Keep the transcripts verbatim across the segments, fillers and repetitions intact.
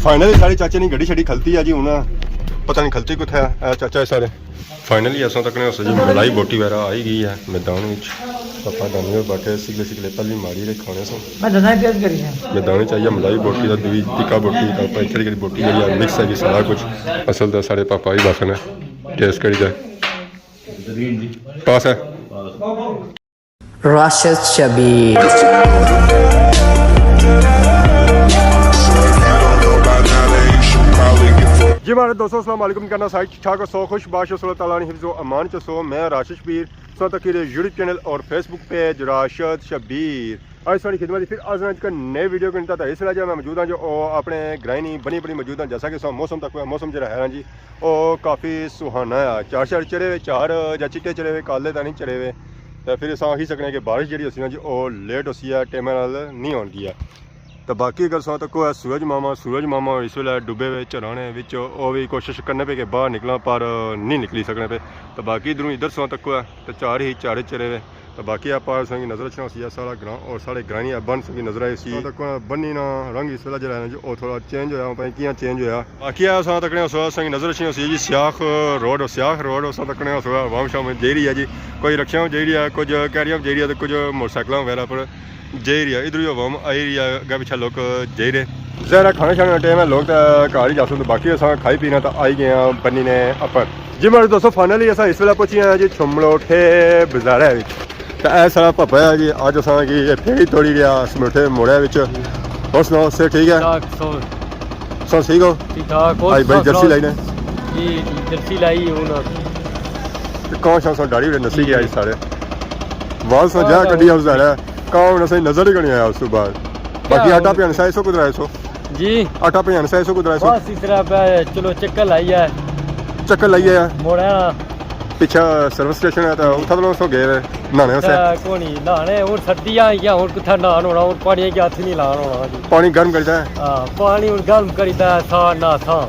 فائنلی ساڑے چاچے نی گڈی شڈی کھلتی ہے جی، ہن پتہ نہیں کھلتی کتھے ہے۔ اے چاچا ہے ساڑے۔ فائنلی اساں تکنے اس جی ملائی بوٹی وغیرہ آئی گئی ہے میدان وچ۔ پاپا دانی اور بیٹھے سکلے سکلے پہلی ماری رہے کھانے سن۔ میں دانا ٹیسٹ کری ہے۔ میدان وچ آئی ہے ملائی بوٹی دا، دوئی ٹکا بوٹی دا، پتہ نہیں کیڑی کیڑی بوٹی جیڑی ہے، مکس ہے جی سارا کچھ۔ اصل تے ساڑے پاپا ہی بس نے ٹیسٹ کری جائے۔ پاس ہے۔ راشد شبیر۔ جی مہاڑے دوستو، السلام علیکم، کہنا سائے ٹھیک ٹھاک ہو سو، خوش باش ہو سو، اللہ تعالیٰ نے حفظ و امان چ سو۔ میں راشد شبیر، سو تک یوٹیوب چینل اور فیس بک پیج راشد شبیر۔ آج ساری خدمت فر آج کا نئے ویڈیو کے اندر اس وجہ میں موجود ہاں جو او اپنے گرائنی بنی بنی موجود ہاں، جیسا کہ سو موسم تک ہوا، موسم جڑا ہے نا جی، او کافی سہانا ہے۔ چار چار چڑھے ہوئے، چار یا چٹے چڑھے ہوئے، کالے تاں نہیں چڑھے ہوئے۔ تے فر اساں آکھی سکنے کہ بارش جیڑی ہوسی نا جی، او لیٹ ہوسی ہے، ٹائم نال نہیں ہوندی ہے۔ تے باقی اگر ساں تکو ہے سورج ماما، سورج ماما اس ویلے ڈبے ہوئے چرانے وچ، او بھی کوشش کرنے پہ کہ باہر نکلاں، پر نہیں نکلی سکنے پہ۔ تے باقی ادھروں ادھر ساں تکو ہے تے چار ہی چار چڑھے ہوئے۔ تے باقی آپ ساں کی نظر اچھنا ہوسی ہے سارا گراں، اور سارے گرانی ہے بن ساں کی نظر آئی سی۔ تک بنی نا رنگ اس ویلے جڑا ہے نا جی، او تھوڑا چینج ہویا، پتہ نہیں کیاں چینج ہویا۔ باقی ہے ساں تکنے اس ویلے ساں کی نظر اچھنی ہوسی ہے جی سیاخ روڈ، سیاخ روڈ اساں تکنے اس ویلے عوام شام جائی رہی ہے جی، کوئی رکشیاں جائی رہی ہے، کچھ کیریاں جائی رہی ہے، تے کچھ موٹر سائیکلاں وغیرہ پر جائی رہی ہے۔ ادھر ہی عوام آئی رہی ہے، اگے پچھے لوگ جائی رہے۔ ظاہر ہے کھانے شانے نا ٹائم ہے، لوگ تے گھر ہی جاسن، تے باقی اساں کھائی پینا تے آئی گئے ہیں بنی نے اپر۔ جی مہاڑے دوستو، فائنلی اساں اس ویلے پہنچی ہیں جی چھملوٹھے بازارے وچ۔ تے اے سارا پاپا ہے جی، اج اساں کی یہ پھیری توڑی رہیا چھملوٹھے موڑے وچ۔ اور سناؤ، صحت ٹھیک ہے؟ ٹھاک سو۔ سو ٹھیک ہو؟ ٹھیک ٹھاک، اور آج بڑی سناؤ؟ جرسی لائی نے؟ جی، جرسی لائی ہوں۔ تے کون شان سو ڈاڑی ہوئے نسی گیا جی سارے۔ وال سو جا کڈی اس ظاہر ہے۔ کون اساں نظر ہی نہیں آیا اس کے بعد۔ باقی آٹا پیان سا ایسو کدھر آئے سو؟ جی۔ آٹا پیان سا ایسو کدھر آئے سو؟ بس اس طرح پہ چلو چکر لائی ہے۔ چکر لائی ہے۔ موڑا۔ پچھے سروس اسٹیشن ہے تو اتھا تو سو گئے ہوئے نہانے واسطے۔ تے کونی نہانے، ہن سردیاں آئی گیاں، ہن کتھا نہان ہونا، ہن پانی اگے ہتھ نہیں لان ہونا جی۔ پانی گرم کریدا ہے؟ ہاں، پانی ہن گرم کریدا ہے، سا نہ سا۔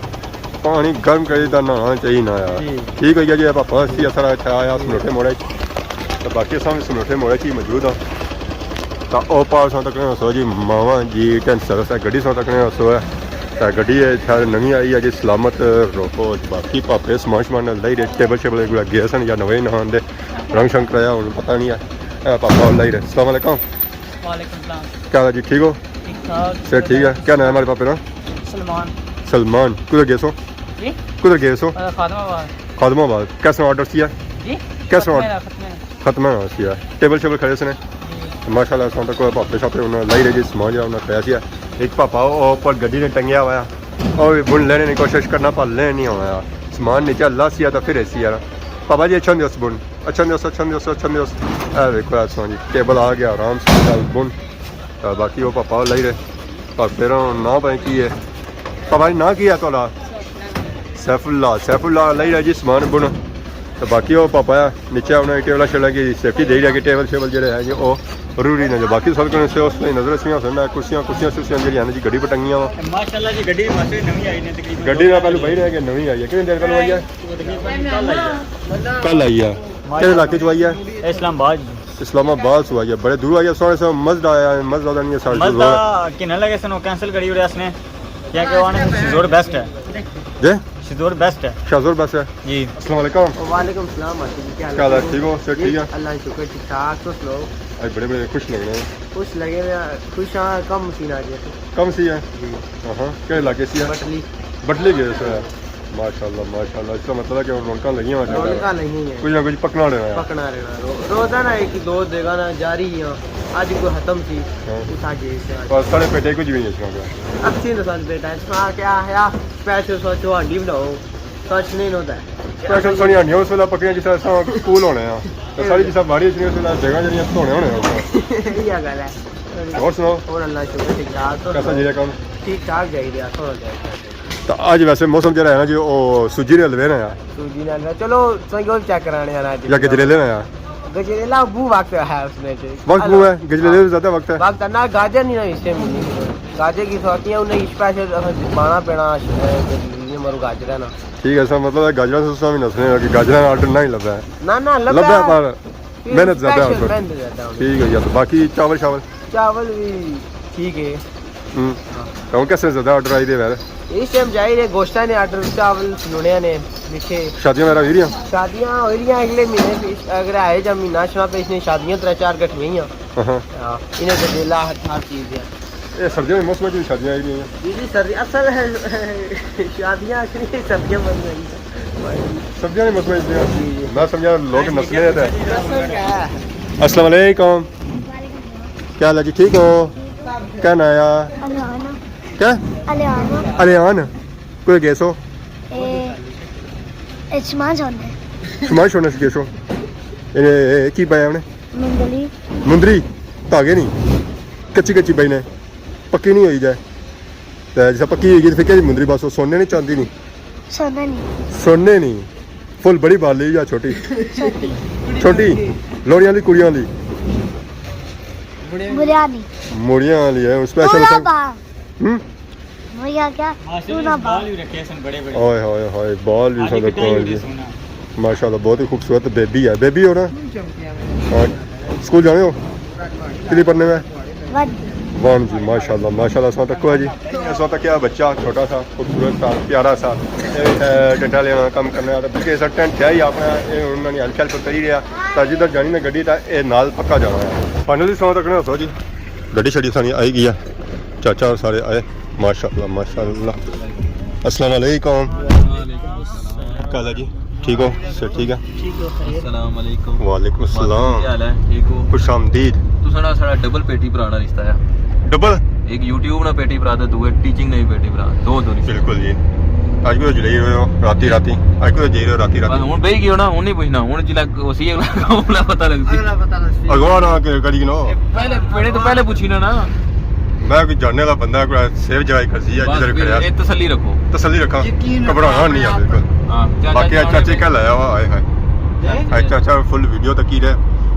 پانی گرم کریدا نہانا چاہیے نا یار۔ جی۔ ٹھیک ہوئی گیا جی، پاپا اسی سارا اتھا آیا سنوٹے موڑے۔ تے باقی اساں وی سنوٹے موڑے چ ہی موجود ہاں۔ تے او پار ساں تکنے ہو سو جی ماواں جی ٹین سروس ہے، گڈی ساں تکنے ہو سو ہے۔ تے گڈی ہے شاید نویں آئی ہے جی، سلامت رکھو۔ باقی پاپے سامان شمان لائی رہے، ٹیبل شیبل گڑا گئے سن یا نویں نہ آندے، رنگ شنگ کرایا ہن پتہ نہیں ہے۔ اے پاپا لائی رہے۔ السلام علیکم۔ وعلیکم السلام۔ کیا حال ہے جی، ٹھیک ہو؟ ٹھیک ٹھاک۔ صحت ٹھیک ہے؟ کیا نام ہے ہمارے پاپے نا؟ سلمان۔ سلمان۔ کدھر گئے سو؟ جی؟ کدھر گئے سو؟ خادم آباد۔ خادم آباد۔ کیسا آرڈر سی ہے؟ جی؟ کیسا آرڈر؟ ختمے نا، ختمے نا۔ ختمہ ہونا سی ہے۔ ٹیبل شیبل کھڑے سے نے۔ ماشاءاللہ، اساں تک پاپے شاپے انہاں لائی رہے جی، سامان جا انہاں کھڑا سی ہے۔ ایک پاپا او اوپر گڈی نے ٹنگیا ہوا ہے، او بھی بن لینے کی کوشش کرنا، پر لین نہیں ہونا ہے۔ سامان نیچے اللہ سی ہے تو پھر ایسی ہے نا۔ پاپا جی، اچھا دیو بن، اچھا دیو، اچھا دیو، اچھا دیو۔ اے دیکھو، اے سامان جی، ٹیبل آ گیا، آرام سے بن۔ تے باقی او پاپا لائی رہے۔ پاپے نا نام پتہ کی ہے؟ پاپا جی، نام کی ہے تہاڈا؟ سیف اللہ۔ سیف اللہ لائی رہا جی سامان بن۔ تے باقی او پاپا ہے نیچے انہاں ٹیبل شیبل کی سیفٹی دے رہا کہ ٹیبل شیبل جڑے ہیں جی او ضروری نے۔ جو باقی سب کنے سے اس نے نظر اچھنیاں سن، کرسیاں، کرسیاں سرسیاں جڑیاں نے جی گڈی پہ ٹنگیاں وا۔ ماشاءاللہ جی، گڈی واسطے نویں آئی نے تقریباً۔ گڈی نا پہلو بھائی رہ کہ نویں آئی ہے، کتنی دیر پہلو آئی ہے؟ تقریباً کل آئی ہے۔ کل آئی ہے۔ کہڑے علاقے چ آئی ہے؟ اسلام آباد۔ اسلام آباد سے آئی ہے، بڑے دور آئی ہے، سونے سے مزدا آیا ہے، مزدا نہیں ہے، سارے مزدا کہنے لگے سن، وہ کینسل کری اڑے اس نے، کیا کہ وہ آنے شزور بیسٹ ہے۔ جی؟ شزور بیسٹ ہے۔ شزور بیسٹ ہے۔ جی۔ السلام علیکم۔ وعلیکم السلام، ماشاء اللہ، کیا حال ہے؟ ٹھیک ہو؟ صحت ٹھیک ہے؟ اللہ کا شکر، ٹھیک ٹھاک، تم سناؤ؟ اج بڑے بڑے خوش لگ رہے ہیں۔ خوش لگے ہوئے ہیں، خوش ہاں، کم سی نہ جی۔ کم سی ہے؟ جی۔ ہاں ہاں، کہڑے علاقے سی ہے؟ بٹلی۔ بٹلی گئے سو ہے۔ ماشاءاللہ، ماشاءاللہ، اس کا مطلب ہے کہ رونقاں لگیاں ہوئیں۔ رونقاں لگیاں ہوئیں۔ کچھ نہ کچھ پکنا رہنا ہے۔ پکنا رہنا۔ رو-، روزانہ ایک دو جگہ نا جاری ہی ہاں۔ اج کوئی ختم سی، ہاں۔ اتھا گئے سے اج۔ بس سارے پیٹے کچھ بھی نہیں سنا پیا۔ اچھی نہ سن پیٹا، اس میں کیا ہے، اسپیشل سو چوہانڈی بناؤ، سچ نہیں ہوتا ہے۔ اسپیشل سنی ہانڈیاں اس ویلے پکیاں جس طرح اساں سکول ہونے ہاں۔ تے ساری جس طرح بارش نہیں اس ویلے جگہ جڑیاں دھونے ہونے ہاں۔ یہ گل ہے۔ اور سناؤ؟ اور اللہ شکر ٹھیک ٹھاک۔ تو کیسا جی رہا کم؟ ٹھیک ٹھاک جائی رہا، تھوڑا جائی رہا۔ تو اج ویسے موسم جڑا ہے نا جی، او سوجی نے حلوے نے آ۔ سوجی نے حلوے، چلو، سنگیو چیک کرانے آنا جی۔ یا گجریلے نے آ۔ گجریلا بو وقت ہے اس میں جی۔ وقت بو ہے، گجریلے ہاں۔ زیادہ وقت ہے۔ وقت ہے نا، گاجر نہیں نا اس ٹائم نہیں۔ گاجر کی سوچی ہے، انہیں اسپیشل پانا پینا، اے، گجریلے مرو گاجر ہے نا۔ ٹھیک ہے، اس کا مطلب ہے گاجراں سے اس طرح بھی نسنے ہیں کہ گاجراں آرڈر نہ ہی لبھا ہے۔ نہ، نہ، لبھا لبھا ہے۔ پر محنت زیادہ ہے اس وقت۔ محنت زیادہ ہے۔ ٹھیک ہے یار، تو باقی چاول شاول؟ چاول بھی ٹھیک ہے۔ ہوں۔ تو ہوں کس نے زیادہ آرڈر آئی دے ویل؟ اس ٹائم جائی رہے گوشتاں نے آرڈر، چاول، سلوڑیاں نے، میٹھے۔ شادیاں وغیرہ ہوئی رہیاں؟ شادیاں ہوئی رہیاں اگلے مہینے، پیش اگر آئے جا مہینہ شنا پیش نے، شادیاں ترے چار گٹھیاں ہی آں۔ ہاں۔ ہاں، انہیں گجیلا ہر، ہر چیز دیا۔ یہ سردیاں کے موسم کی شادیاں آئی رہیاں؟ جی جی، سردی اصل ہے، شادیاں آخری سردیاں بن رہی ہیں۔ سردیاں کے موسم کی؟ جی جی۔ میں سمجھا لوگ نسلے ہیں تے۔ نسل کیا ہے؟ السلام علیکم۔ کیا حال ہے جی، ٹھیک ہو؟ کیا نام ہے؟ الیانا۔ کیا؟ الیانا۔ الیان۔ کوئی گیس ہو؟ اے، اے شمان چھوڑنے۔ شمان چھوڑنے سے گیس ہو؟ اے، اے، اے، کی پایا انہیں؟ مندلی۔ مندری؟ دھاگے نہیں؟ کچی کچی پائی نے؟ پکی نہیں ہوئی جائے۔ تے جسا پکی ہوئی گئی تے پھر کیا جی مندری بس، وہ سونے نہیں چاندی نہیں؟ سونا نہیں۔ سونے نہیں۔ فل بڑی بالی یا چھوٹی؟ چھوٹی۔ چھوٹی؟ لوڑیاں دی کڑیاں دی؟ بڑیاں دی۔ مڑیاں والی ہے، اسپیشل سنگ۔ ہوں؟ بھیا کیا؟ تو نہ پا۔ بال بھی رکھے سن بڑے بڑے۔ اوئے ہوئے ہوئے، بال بھی سن رکھے ہیں جی۔ ماشاءاللہ، بہت ہی خوبصورت بیبی ہے۔ بیبی ہو نا؟ ہاں۔ سکول جانے ہو؟ کتنی پڑھنے میں؟ ون۔ ون جی، ماشاءاللہ، ماشاءاللہ، اس وقت تک ہے جی۔ اس وقت تک کیا بچہ چھوٹا سا، خوبصورت سا، پیارا سا، اے، ڈنڈا لینا کم کرنے والا، بلکہ اس ٹینٹ ہے ہی اپنا، اے انہاں نے ہلکے ہلکے کری رہیا، تا جدھر جانی نے گڈی تا اے نال پکا جانا ہے۔ فائنلی اس وقت تک نہ سو جی۔ گڈی شڈی سانی آئی گئی ہے۔ چاچا اور سارے آئے۔ ماشاءاللہ، ماشاءاللہ۔ السلام علیکم۔ وعلیکم السلام۔ کیا حال ہے جی؟ ٹھیک ہو؟ سب ٹھیک ہے؟ ٹھیک ہو، خیریت؟ السلام علیکم۔ وعلیکم السلام۔ کیا حال ہے؟ ٹھیک ہو؟ خوش آمدید۔ تو ساڑا، ساڑا ڈبل پیٹی بھرا نا رشتہ ہے۔ ڈبل؟ ایک یوٹیوب نا پیٹی بھرا تے دوئے ٹیچنگ نا ہی پیٹی بھرا۔ دو، دو رشتے۔ بالکل جی۔ اج کوئی جڑائی ہوئے ہو، راتی راتی۔ اج کوئی جڑائی ہوئے ہو، راتی راتی۔ بس ہن بہی گیو نا، ہن نہیں پوچھنا۔ ہن جلا اسی اگلا کام نا پتہ لگ سی۔ اگلا پتہ لگ سی۔ اگوا نا کہ کری کنو؟ پہلے، میرے تو پہلے پوچھی نا نا۔ میں کوئی جاننے والا بندہ، کوئی سیو جائی کرسی ہے، بس جدھر پھر کھڑا۔ اے تسلی رکھو۔ تسلی رکھا۔ یقین رکھو، کبھرانا نہیں ہے اپنے آپ۔ بالکل۔ ہاں، چاچا باقی اج چاچے کیا لایا ہوا، ہائے ہائے۔ ہیں؟ اج چاچا فل ویڈیو تکی رہے،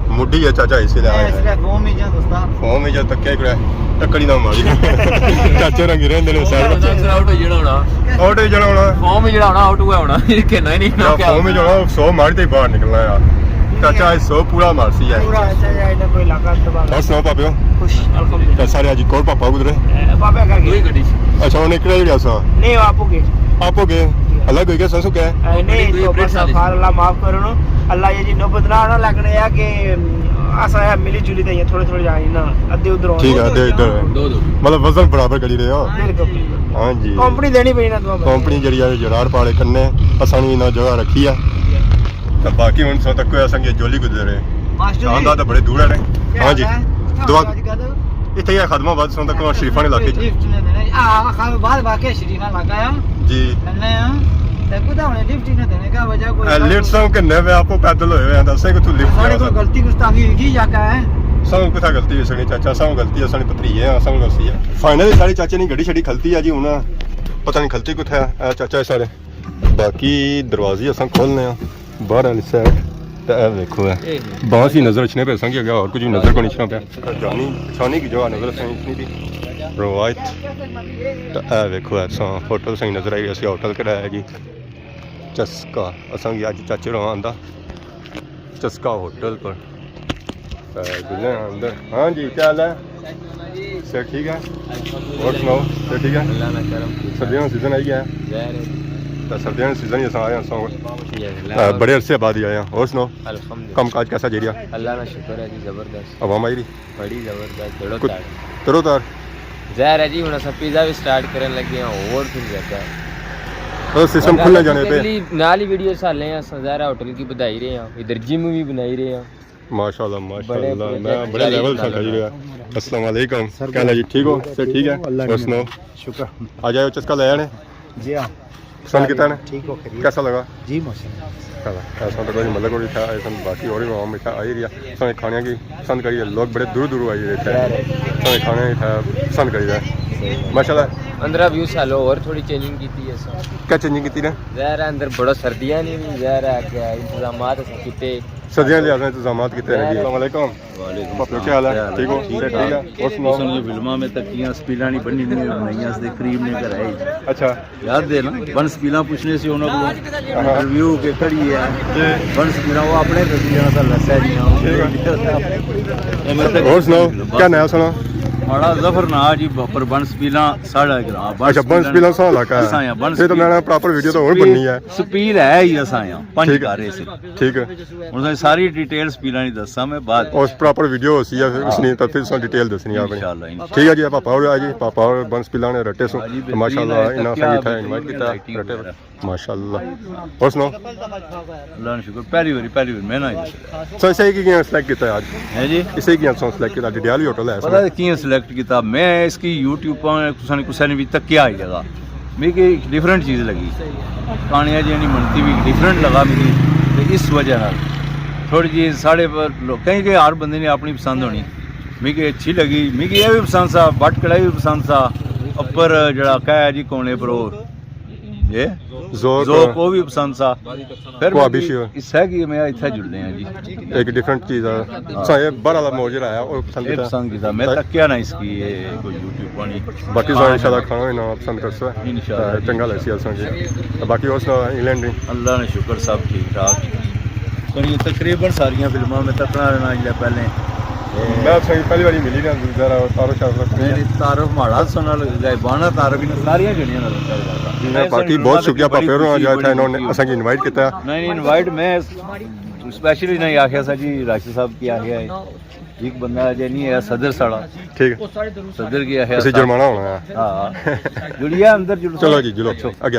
مڈی ہے چاچا اس لیے آیا ہے۔ فون میں جا دوستا۔ فون میں جا تکیا کرے، ٹکڑی نہ ماری۔ چاچے رنگی رہندے نے سر۔ چاچا آؤٹ ہو جانا ہونا۔ آؤٹ ہو جانا ہونا۔ فون میں جڑا ہونا، آؤٹ ہوا ہونا۔ یہ کہنا ہی نہیں، یا کیا فون میں ہونا؟ جڑا سو ماری تے باہر نکلنا یار۔ چاچا اج سو پورا مارسی ہے۔ پورا اچھا جائے، نہ کوئی علاقہ تباہ۔ اور سناؤ پاپیو؟ خوش، الحمدللہ۔ تے سارے اج کور پاپا کدھر ہے؟ اے، پاپا گھر گئے۔ اچھا، انہیں کہڑا جڑا سا؟ نہیں، وہ آپو گئے۔ آپو گئے؟ الگ ہوئی گیا سسو کیا ہے؟ اے، نہیں، تو بس فار اللہ معاف کرو نا۔ اللہ یہ جی نوبت نہ آنا لگنے ہے کہ، ام، اسا ہے ملی جلی تے تھوڑے تھوڑے جائی نا، ادھے ادھر ہو۔ ٹھیک ہے، ادھے ادھر۔ دو، دو۔ مطلب وزن برابر کری رہے ہو۔ بالکل، بالکل۔ ہاں جی۔ کمپنی دینی پئی نا دو بندے۔ کمپنی جڑی ہے جرار پاڑے کنے، اساں نے انہاں جگہ رکھی ہے۔ تے باقی ہن سو تک کوئی اساں کی جولی گزرے۔ ماسٹر جی۔ آندا تے بڑے دور ہے۔ ہاں جی۔ کیا حال ہے؟ دعا۔ اج کل اتھے ہی ہے خادم آباد، سو تک شریفاں نے علاقے چ۔ لفٹ نہ دینے۔ آ، خادم آباد واقعہ شریفاں علاقہ ہے۔ جی۔ کنے ہاں۔ تے کدا ہن لفٹ ہی نہ دینے کا وجہ کوئی اے، لفٹ سو کنے وے، آپ پیدل ہوئے ہوئے ہیں، دسے کہ تو لفٹ ساڑے کول غلطی گستاخی ہوئی گئی یا کیا ہے؟ سو کتھا غلطی ہوئی سنی چاچا، سو غلطی ہے سنی پتری ہے، سو غلطی ہے۔ فائنلی سارے چاچے نے گڈی شڈی کھلتی ہے جی، ہن پتہ نہیں کھلتی کتھا ہے۔ اے چاچا ہے سارے۔ باقی دروازے اساں کھولنے آں باہر والی سائیڈ، تے اے ویکھو اے۔ بانس ہی نظر اچھنے پے اساں کی، اگے اور کچھ بھی نظر کونی اچھنا پیا۔ جانی پچھانی کی جگہ نظر اساں اچھنی تھی۔ روایت۔ تے اے ویکھو اے اساں ہوٹل سائیں نظر آئی، اسی ہوٹل کیڑا ہے جی؟ چسکا۔ اساں کی اج چاچے رہا آندا چسکا ہوٹل پر۔ تے گلے ہیں اندر۔ ہاں جی، کیا حال ہے؟ سر ٹھیک ہے؟ اور سناؤ، سر ٹھیک ہے؟ اللہ نا کرم۔ سردیاں نا سیزن آئی گیا ہے۔ ظاہر ہے۔ تے سردیاں نا سیزن ہی اساں آئے ہاں، سو، یہ اللہ۔ اے، بڑے عرصے بعد ہی آئے ہاں۔ اور سناؤ؟ الحمدللہ۔ کم کاج کیسا جا رہا؟ اللہ نا شکر ہے جی، زبردست۔ عوام آئی رہی؟ بڑی زبردست، دڑو تڑو تار۔ تار۔ ظاہر ہے جی، ہن اساں پیزا بھی سٹارٹ کرن لگے ہاں، اور پھر زیادہ۔ او سسٹم کھلنے جانے پے۔ نال ہی ویڈیو سالے ہیں، اساں ظاہر ہے ہوٹل کی بدھائی رہے ہاں، ادھر جم بھی بنائی رہے ہاں۔ ماشاءاللہ، ماشاءاللہ، میں بڑے لیول سے کھائی رہا۔ السلام علیکم۔ سر، کیا حال ہے جی؟ ٹھیک ہو؟ سر ٹھیک ہے؟ اللہ اور سناؤ؟ شکر۔ آج آئے ہو چسکا لے آنے؟ جی ہاں۔ پسند کیتا نے؟ ٹھیک ہو، خیریت؟ کیسا لگا؟ جی، ماشاءاللہ۔ چلو، ایسا تو کوئی مطلب کوئی تھا، ایسا باقی اور بھی عوام بیٹھا آئی رہیا۔ سارے کھانے کی پسند کری ہے، لوگ بڑے دور دور آئی رہے تھے۔ سارے کھانے تھا پسند کری ہے۔ ماشاءاللہ۔ پندرہ بیس سال ہو، اور تھوڑی چینجنگ کیتی ہے سر۔ کیا چینجنگ کیتی نے؟ ظاہر ہے اندر بڑا سردیاں نہیں، ظاہر ہے کہ انتظامات اساں کیتے۔ سردیاں دے اساں انتظامات کیتے ہیں جی۔ السلام علیکم۔ وعلیکم السلام۔ کیا حال ہے؟ ٹھیک ہو؟ ٹھیک ہے۔ اور سناؤ؟ اس نے فلماں میں تک کیاں سپیڈاں نہیں بنی ہوئی بنائیاں، اس دے قریب نے گھر آئے۔ اچھا۔ یاد دے نا، بن سپیڈاں پوچھنے سی انہاں کو۔ ہاں۔ انٹرویو کے کڑی ہے۔ بن سپیڈاں وہ اپنے دسدیاں سا لسا جی۔ ٹھیک ہے۔ اور سناؤ، کیا نیا سنا؟ ماڑا ظفر نا جی، پر بن سپیلاں ساڑا گراں۔ اچھا، بن سپیلاں ساڑا علاقہ ہے۔ اساں آں بن یہ تو سپیل۔ میں پراپر ویڈیو تو اور بننی ہے۔ سپیل ہے ہی اساں آں، پنج ٹھیک ہے۔ گھر ہے اسے۔ ٹھیک ہے۔ ہن ساری ڈیٹیل سپیلاں نہیں دساں میں بعد۔ اس پراپر ویڈیو ہو سی ہے، اس نے تو پھر سن ڈیٹیل دسنی ہے اپنی۔ انشاءاللہ، انشاءاللہ۔ ٹھیک ہے جی، پاپا اور آ جی، پاپا اور بن سپیلاں نے رٹے سو۔ ہاں جی، تو بہترین ماشاءاللہ ہے، انہاں تکیا سنگی تھا بہترین انوائٹ کیتا، لائٹنگ رٹے۔ وغیرہ۔ ماشاءاللہ۔ اور سناؤ؟ اللہ نے شکر، پہلی باری، پہلی باری میں نہ آئی۔ سو اسے کی کیاں سلیکٹ کیتا ہے آج؟ ہے جی؟ اسے کیاں سو سلیکٹ کیتا؟ ڈڈیال ہی ہوٹل ہے پتہ سر۔ ہے کیاں سلیکٹ کیتا؟ میں اس کی یوٹیوب پر کسا نے، کسا نے بھی تکیا ہی جگہ۔ میکی ایک ڈفرنٹ چیز لگی۔ کہانیاں جی نہیں منتی بھی ڈفرنٹ لگا میکی۔ تے اس وجہ نال تھوڑی جی ساڑے پر لوگ، کہیں کہ ہر بندے نے اپنی پسند ہونی۔ میکی اچھی لگی، میکی یہ بھی پسند سا، بٹ کڑائی بھی پسند سا۔ اپر جڑا کہہ ہے جی کونے پرو۔ یہ ذوق۔ ذوق وہ بھی پسند سا۔ پھر کوابی میں شیو۔ اس ہے کہ میں اتھا جلنے ہیں جی۔ ایک ڈفرنٹ چیز ہے۔ سا یہ بڑا والا موج رہا ہے، وہ پسند یہ کیتا۔ پسند کیتا۔ میں تکیا نہ اس کی یہ کوئی یوٹیوب پانی۔ باقی سا انشاءاللہ کھانا بھی نہ پسند کرسو۔ انشاءاللہ۔ چنگا لگسی اساں جی۔ باقی اور سنا انگلینڈ بھی؟ اللہ نے شکر سب ٹھیک ٹھاک۔ پر یہ تقریباً ساریاں فلماں میں تکنا رہنا جلے پہلے۔ میں تساں کی پہلی واری ملی رہا، ذرا تعارف شعارف رکھو۔ نہیں، نہیں، تعارف ماڑا سن نال غائبانہ تعارف ہی نہ، ساریاں جنیاں نال کر جاتا۔ جی، میں باقی بہت شکریہ پاپے ہوراں جو اتھا انہوں نے اساں کی انوائٹ کیتا۔ نہیں، نہیں، انوائٹ میں اسپیشلی نہیں آخیا سا جی، راشد صاحب کی آخیا ہے۔ ایک بندہ اجے نہیں ہے، صدر ساڑا۔ ٹھیک ہے۔ صدر کی آخیا اسے سا۔ جرمانہ ہونا ہے۔ ہاں۔ جڑیا اندر جڑو۔ چلو جی، جلو۔ اچھا۔ اگے۔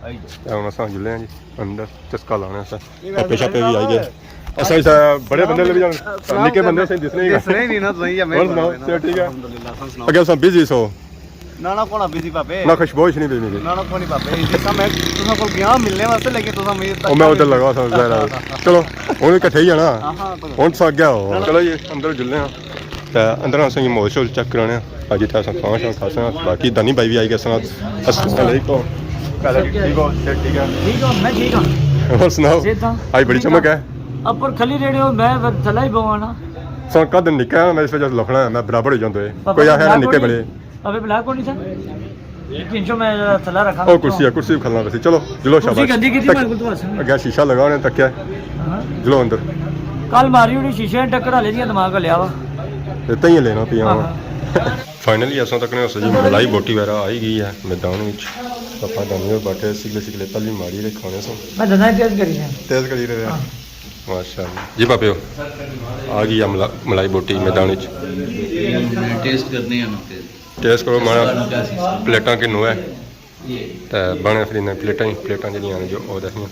آئی جاؤ۔ اے ہن اساں جلے ہیں جی اندر، چسکا لانے اساں۔ پاپے شاپے بھی آئی گئے۔ اساں اس بڑے بندے لے بھی جانے، نکے بندے سے دسنے ہی دسنے ہی نہیں نا، تساں ہی ہمیں اور سناؤ، بتاؤ۔ سب ٹھیک ہے؟ الحمدللہ، تساں سناؤ۔ اگے اساں بزی سو۔ نہ، نہ، کون بزی پاپے؟ نہ، خوشبو ہی نہیں بزی میری۔ نہ، نہ، کون پاپے؟ جس طرح میں تساں کو گیا ملنے واسطے، لیکن تساں مجھے او، میں ادھر لگا سا، ظاہر ہے۔ چلو، ہن اکٹھے ہی ہے نا۔ ہاں، ہاں، ہن تساں اگے آؤ۔ چلو جی، اندر جلنے ہاں۔ تے اندر اساں کی ماحول شول چیک کرانے آں۔ اج اتھے اساں کھانا شانا کھاساں۔ باقی دانی بھائی بھی آئی گئے سن۔ السلام علیکم۔ کیا حال ہے جی؟ ٹھیک ہو؟ صحت ٹھیک ہے؟ ٹھیک ہو؟ میں ٹھیک ہاں۔ اور سناؤ؟ صحت ہاں؟ اج بڑی ٹھیک چمک ہاں۔ ہے۔ اپر کھلی رہنے ہو، میں پھر تھلا ہی بوانا۔ سو قد نکا ہے، میں اس وجہ سے لکھنا ہے، میں برابر ہو جاندے۔ پاپا کوئی آخر بلیک نکے ہوئی بڑے۔ ابے بلا کون نہیں تھا؟ تین سو میں تھلا رکھا او ہوا۔ کرسی ہے، کرسی کھلنا پسی۔ چلو، جلو، کرسی شاباش۔ گندی کی تھی، تک-، میں بالکل تو ہنس نہیں۔ اگے شیشہ لگا نے تکیا۔ ہاں۔ جلو اندر۔ کل ماری ہوئی شیشے نے ٹکر والے دیا دماغ کا لیا وا۔ تے تئیں لینا پیا ہاں۔ ہاں۔ فائنلی اساں تک نے سجی ملائی بوٹی وغیرہ آئی گئی ہے میدان وچ۔ پاپا دانی اور باٹے سگلے سگلے پہلی ماری رہے کھانے سن۔ میں دنا تیز کری ہے۔ تیز کری رہے ہیں۔ ہاں۔ ماشاءاللہ۔ جی پاپیو، آ گئی ہے ملا-، ملائی بوٹی میدان وچ۔ ٹیسٹ کرنے ہیں نا پھر۔ ٹیسٹ کرو ماڑا، پلیٹاں کنوں ہے۔ تے بنے پھر انہیں پلیٹاں ہی، پلیٹاں جڑیاں نے جو او دسیاں۔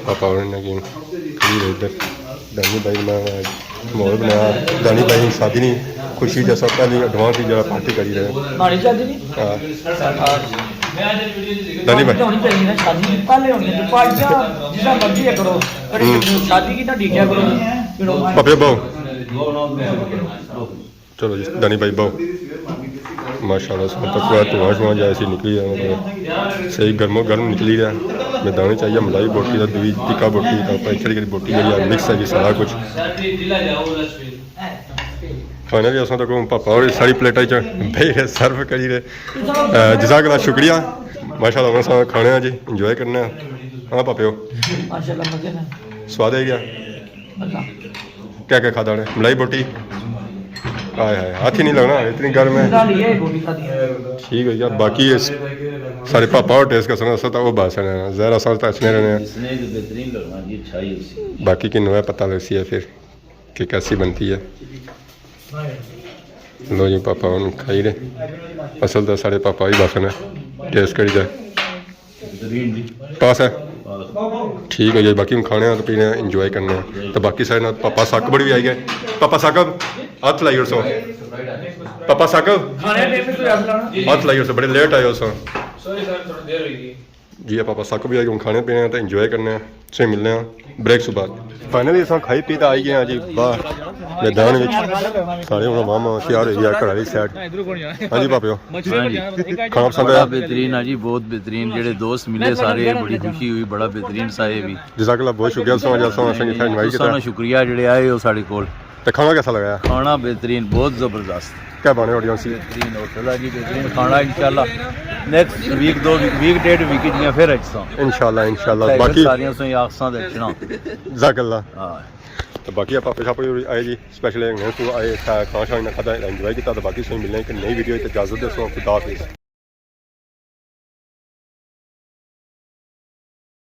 پاپا اور انہیں کی کھڑی رہے ادھر۔ دانی بھائی نے ماحول بنایا۔ دانی بھائی نے شادی نہیں، خوشی جیسا پہلی ایڈوانس ہی جڑا پارٹی کری رہے۔ ماڑی شادی نہیں؟ ہاں۔ دانی بھائی۔ ہونی چاہیے نا شادی، پہلے ہونی ہے، پارٹیاں جس طرح مرضی ہے کرو، پر ہوں۔ شادی کی نہ ڈیٹیا کرو۔ پاپے بہو۔ چلو جی، دانی بھائی باؤ۔ ماشاءاللہ، سب تک پورا دھواں شواں جائے سی نکلی جانا پڑے۔ صحیح گرم و گرم نکلی رہا۔ میدان چ آئی ہے ملائی بوٹی دا، دوئی ٹکا بوٹی دا، پنچر کری بوٹی جڑی ہے، مکس ہے جی سارا کچھ۔ فائنلی اساں تک پاپا اور ساری پلیٹاں چ بہی رہے، سرو کری رہے۔ اے، جزاک اللہ، شکریہ۔ ماشاءاللہ، ہن اساں کھانے آں جی، انجوائے کرنے آں۔ ہاں پاپیو۔ ماشاءاللہ، مزے نال۔ سواد آئی گیا؟ اللہ۔ کیا کیا کھادا نے؟ ملائی بوٹی؟ ہائے ہائے، ہاتھ ہی نہیں لگنا، اتنی گرم ہے۔ نہ، یہ بوٹی کھادی ہے۔ ٹھیک ہے یار، باقی اس سارے پاپا اور ٹیسٹ کرسن، اساں تاں او باسن ہے، ظاہر اساں تاں اچھنے رہنے ہیں۔ اس نے تو بہترین لگنا جی، اچھا ہی اسی۔ باقی کی نوے پتہ لگسی ہے پھر کہ کیسی بنتی ہے۔ لو جی، پاپا ہن کھائی رہے۔ اصل تاں سارے پاپا ہی باسن ہے، ٹیسٹ کری جائے۔ بہترین جی۔ پاس ہے؟ پاس۔ ٹھیک ہے جی، باقی ہن کھانے آں تے پینے آں، انجوائے کرنے آں۔ تے باقی سارے نال پاپا ثاقب بھی آئی گئے۔ پاپا ثاقب، ہتھ لائی اوڑسو۔ پاپا ثاقب، ہتھ لائی اوڑسو، بڑے لیٹ آئے ہو سو۔ سوری سر، تھوڑی دیر ہوئی گئی۔ جی، پاپا ثاقب بھی آئی گئے، ہن کھانے پینے آں تے انجوائے کرنے آں۔ سے ملنے آں بریک سوں بعد۔ فائنلی اساں کھائی پی تے آئی گئے آں جی باہر میدان وچ۔ سارے ہن عوام تیار ہوئی گیا گھر والی سائیڈ۔ ہاں جی پاپیو۔ ہاں جی۔ کھانا پسند بڑا آیا؟ بہترین ہے جی، بہت بہترین۔ جڑے دوست ملے سارے، بڑی خوشی ہوئی، بڑا بہترین سا اے وی۔ جزاک اللہ، بہت شکریہ تساں، اج اساں اساں کی اتھے انوائٹ کیتا۔ تساں نا شکریہ جڑے آئے ہو ساڈے کول۔ تے کھانا کیسا لگایا؟ کھانا بہترین، بہت زبردست۔ کیا بانے آڈینس سی؟ بہترین ہوٹل ہے جی، بہترین کھانا۔ انشاءاللہ نیکسٹ ویک، دو ویک، ویک ڈیڑھ ویک جیاں پھر اچساں۔ انشاءاللہ، انشاءاللہ۔ تے پھر باقی ساریاں سوں آخساں تے اچھنا۔ جزاک اللہ۔ ہاں۔ تے باقی آپ شاپور آئے جی، اسپیشل آئے، اتھا کھانا شانا کھادا، انجوائے کیتا۔ تے باقی تساں ملنے ایک نئی ویڈیو، تے اجازت دسو، خدا حافظ۔